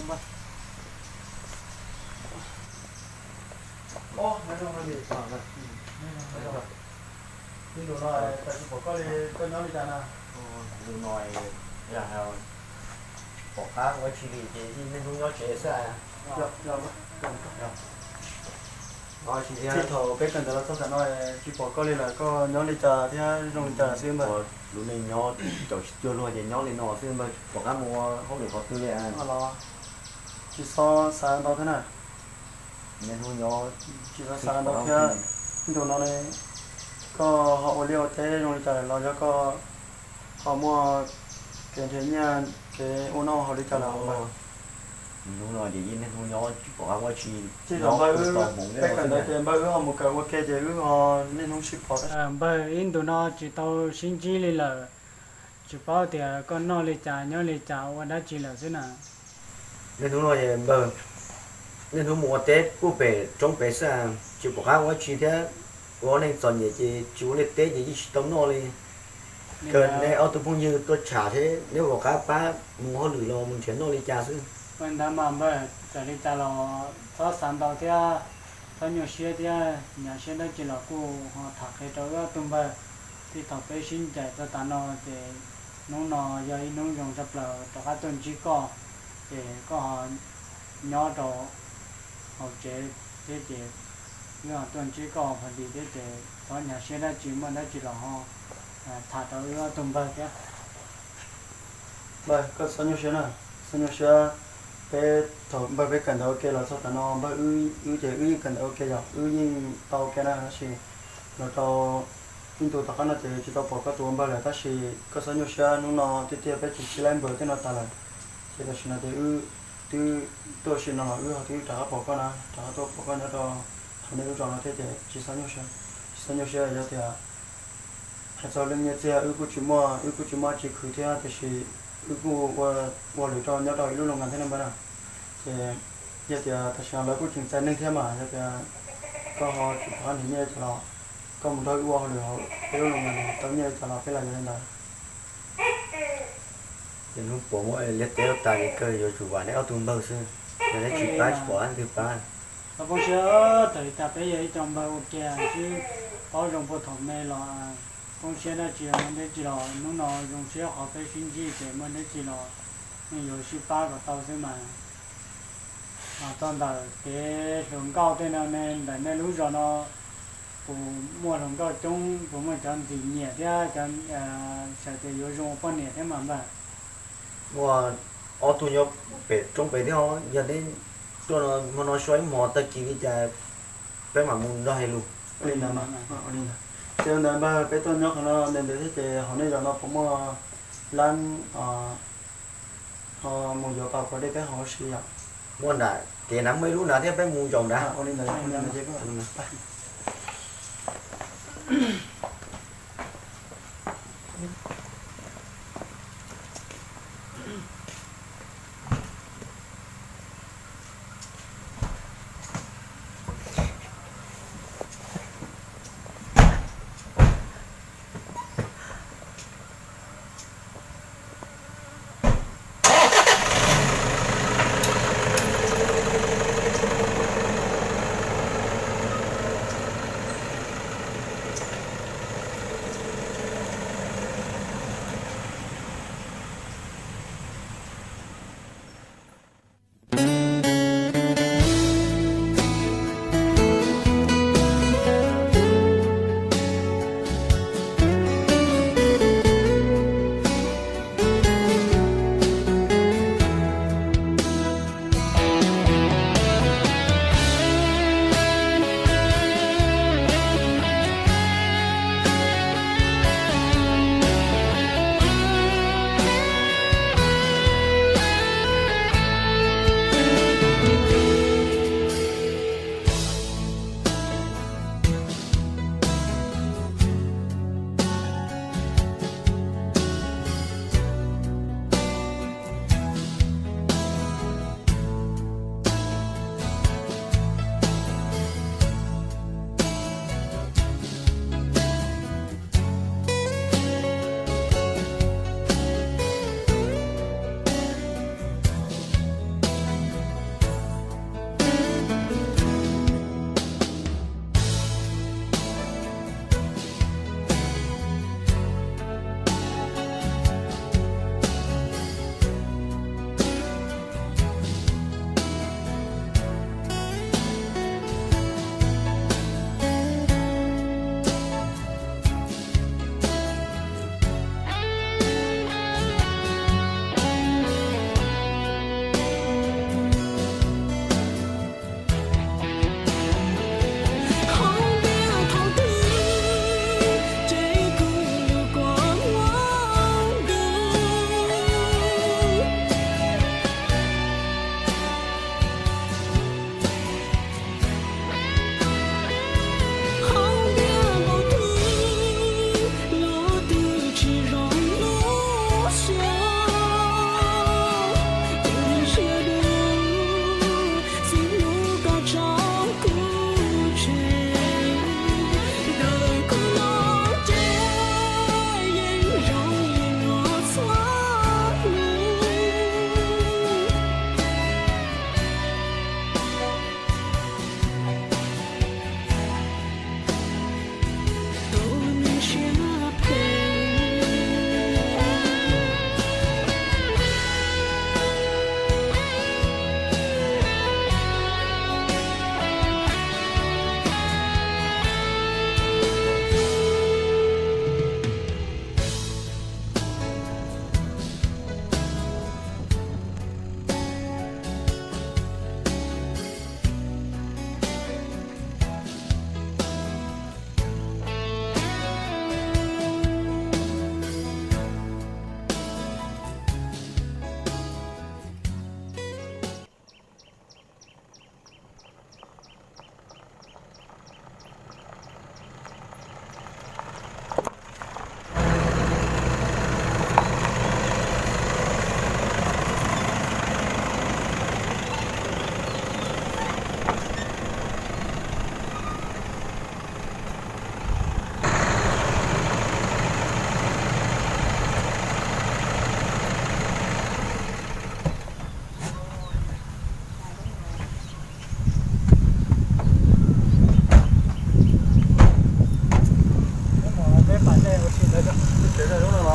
Ib ntus no tsis pom koj li, koj nyob li cas na? Ntu no pom qab ua tsis li ces niaj hnub nyob tsev xwb. Txij thaum peb kawm ntawv los txog tam no tsis pom koj li lawm, koj nyob li cas thiab zoo li cas xwb npawg? Lub neej nyob caum tsis cuag luag ces nyob li no xwb npawg, pom qab mus ua hauj lwm qhov twg li? Tsis txhob xav ntau thiab na. Tsis txhob xav ntau thiab. Ib ntus no ne, koj ho ua liaj ua teb zoo li cas lawm los yog koj ho muaj kev nrhiav nyiaj kev ua noj haus li cas lawm npawg? Hnub no ces niaj hnub nyob tsis pom qab ua tsi. Txij thaum npawg wb peb kawm ntawv ces npawg wb ho mus kawm ua ke ces wb ho niaj hnub sib pom tab sis npawg ib ntus no tsis tau sib ntsib li lawm, tsis paub tias koj noj li cas nyob li cas ua dab tsi lawm xwb na. Niaj hnub no npawg, niaj hnub mus ua teb puag pem roob pem xwb, tsis pom qab ua dab tsi thiab. Ua neej txom nyem ces tsis ua liaj teb ces yeej tsis tau noj li. Kawg neb ob tug phooj ywg tuaj tsham seb neb pom qab pab mus hauj lwm los mus nrhiav noj li cas xwb. Ua li ntawd mas npawg, txawm li cas los txhob xav ntau thiab, txhob nyuaj siab thiab, nyav siab dab tsi los kuj ho tham qhia rau wb ob tug npawg. Txij thaum peb sib ncaim txog tav no ces hnub no yog ib hnub zoo tshaj plaws rov qab tuaj ntsib koj, ces koj ho nyob rau hauv tsev thiab ces wb ho tuaj ntsib koj pha dis thiab ces txhob nyav siab dab tsi, muaj dab tsi los ho tham rau wb ob tug npawg thiab. Npawg, koj txhob nyuaj siab na, txhob nyuaj siab. Peb thaum npawg peb kawm ntawv ua ke los txog tav no npawg, wb ces wb yeej kawm ntawv ua ke yog wb yeej tau ua ke na tab sis los rau ib ntus tom qab no ces tsis tau pom koj tus ua npawg lawm tab sis koj txhob nyuaj siab, hnub no tiag tiag peb tsis sib laib npawg tej no tas lawm. Ces tam sim no ces wb twb tuaj sim no los wb ho twb rov qab pom koj na, rov qab tuaj pom koj nyob rau hauv nej lub zos no thiab ces tsis txhob nyuaj siab, tsis txhob nyuaj siab yog tias hais txog leej nyiaj txiag wb kuj tsis muaj, wb kuj tsis muaj tsis khwv thiab tiam sis wb kuj ua, ua lwm rau nyob rau ib lub loos nkas thiab na npawg na. Ces yog tias tam sim no lawv kuj tseem txais neeg thiab mas yog tias koj ho tsis pom qab nrhiav nyiaj li cas los koj mus nrog wb ua hauj lwm hauv peb lub loos nkas tau nyiaj li cas los peb los yuav li ntawd. Ces hnub puas muaj liaj teb tas ces kawg yuav tsum vam neb ob tug npawg xwb, yog neb tsis pab tsis pom qab twg pab. Koj poob siab, txawm li cas peb yog ib co npawg ua ke twb paub zoo puag thaum me los poob siab dab tsi, muaj dab tsi los hnub no zoo siab qhov peb sib ntsib ces muaj dab tsi los yeej yuav sib pab kom tau xwb mas. Txog ntawm kev hluas nkauj tej no ne, ntawm nej lub zos no puas muaj hluas nkauj coob, puas muaj cov ntxim nyiam thiab cov xav tias yuav zoo ua poj niam thiab mas npawg? Muaj ob tug nyob pem roob pem thiab, yog neb tuaj no hmo no so ib hmos tag kis li cas peb mam mus nrog hais lus. Ua li ntawd, ces ua ntawd npawg peb tuaj nyob qhov no ntev ntev thiab ces hauv nej zos no puas muaj lab ho mus yuav pas puas dej peb haus huv si yom? Muaj nram kev nrad muaj ib lub nrad thiab peb mus zaum nrad. Ua li ntawd, ua li ntawd ces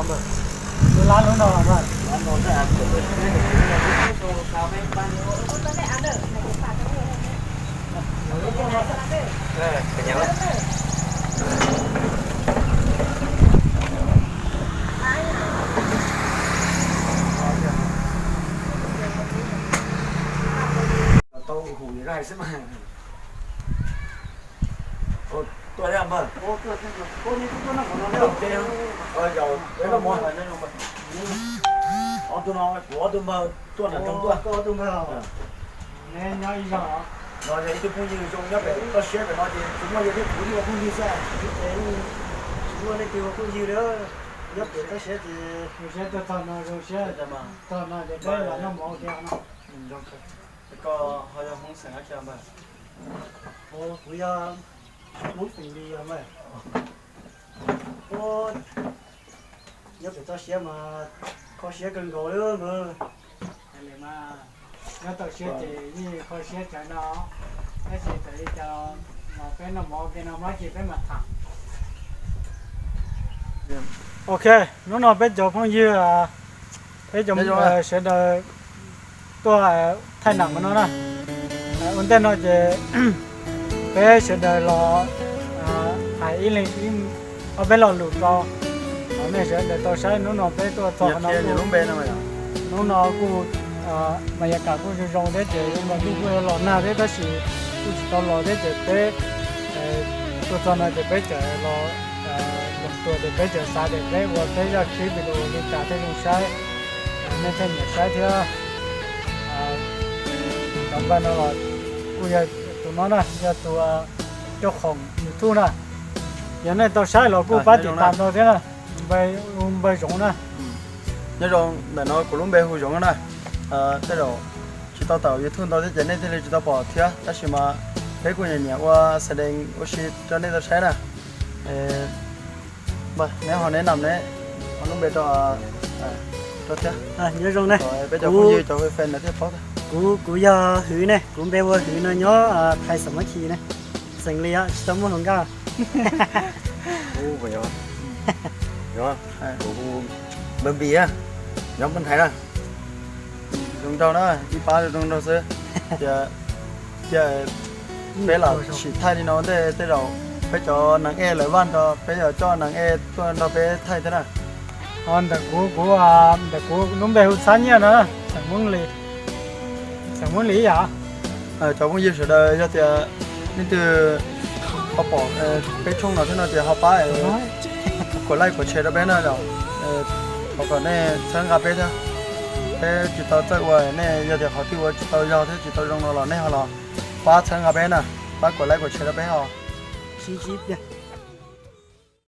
Lub lab lub no mas. Tau hum ib zag xwb mas. Ua, tuaj thiab npawg. Ua, tuaj thiab npawg. Ua, nej kuj tuaj noj qhov no thiab. Ua, zaum peb noj mov. Ob tug no kuv ob tug npawg tuaj nram nroog tuaj. Tuaj ob tug npawg. Neb nyob ib zog. No yog ib tug phooj ywg zoo nyob pem toj siab pem no ces tsis muaj yog thiab kuv ua phooj ywg xwb. Tsis muaj leej twg ua phooj ywg li. Nyob pem toj siab ces zoo siab tuaj txog no zoo siab. Txog no ces peb los noj mov ua ke no. Koj ho yog Hmoob xeem dab tsi npawg? Kuv yog Hmoob xeem Lis yog npawg. Ua, nyob pem toj siab mas kho siab kawg nkaus li npawg. Nyob toj siab ces yeej kho siab tsawv no, tab sis txawm li cas los peb noj mov ua ke no mas ces peb mam tham. Ok, hnub no peb cov phooj ywg, peb cov sawv daws tuaj thaij nam no na. Ua ntej no ces peb sawv daws los hais ib leeg ob peb lo lus rau nej sawv daws tau saib. Hnub no peb tuaj txog qhov no, hnub no kuj mas yam kam kuj zoo zoo thiab ces zoo nkaus ntuj kuj yuav los nag thiab tab sis kuj tsis tau los thiab ces peb tuaj txog no ces peb tseem los, tuaj ces peb tseem xav tias peb ua peb zaj clip video li cas thiaj zoo saib, nej thiaj nyiam saib thiab. Cov npawg no los kuj yog tus no na, yog tus coj khoom YouTube na. Yog nej tau saib los kuj pab tim tas rau thiab na. Npawg Zoov na. Nyob zoo, ntawm no kuv lub npe hu Zoov na. Tej zaum tsis tau tawm YouTube ntau thiab ces nej thiaj li tsis tau pom thiab tab sis mas peb kuj nyiam nyiam ua xa dees ua si rau nej tau saib na. Neb ho neb nam neb ho lub npe rau thiab. Nyob zoo na. Peb cov phooj ywg cov fan no thiaj paub. Kuv, kuv yog Hwv ne, kuv npe hu Hwv no nyob Thaiv Xam Mab Khis ne, xeem Lis tsis tau muaj hluas nkauj. Kuv hu Npawg Npis, nyob Npawg Thaiv na. Zoo nraug na, ib pab zoo nraug xwb. Cia peb los sim thaij li no ntej tej zaum peb cov neeg ej lawv vaj nrog peb yuav coj neeg ej tuaj nrog peb thaij thiab na. Ntawm kuv, kuv, ntawm kuv lub npe hu Txhab Nyiaj no, xeem Hmoob Lis, xeem Hmoob Lis ib yam. Cov phooj ywg sawv daws yog tias leej twg ho pom peb tshooj no thiab no ces ho pab kom like kom share rau peb na. Thov kom nej txhawb nqa peb thiab. Peb tsis tau txawj ua, nej yog tias qhov twg ua tsis tau yog thiab tsis tau zoo no los nej ho los pab txhawb nqa peb na, pab kom like kom share rau peb ho. Sib ntsib pliag.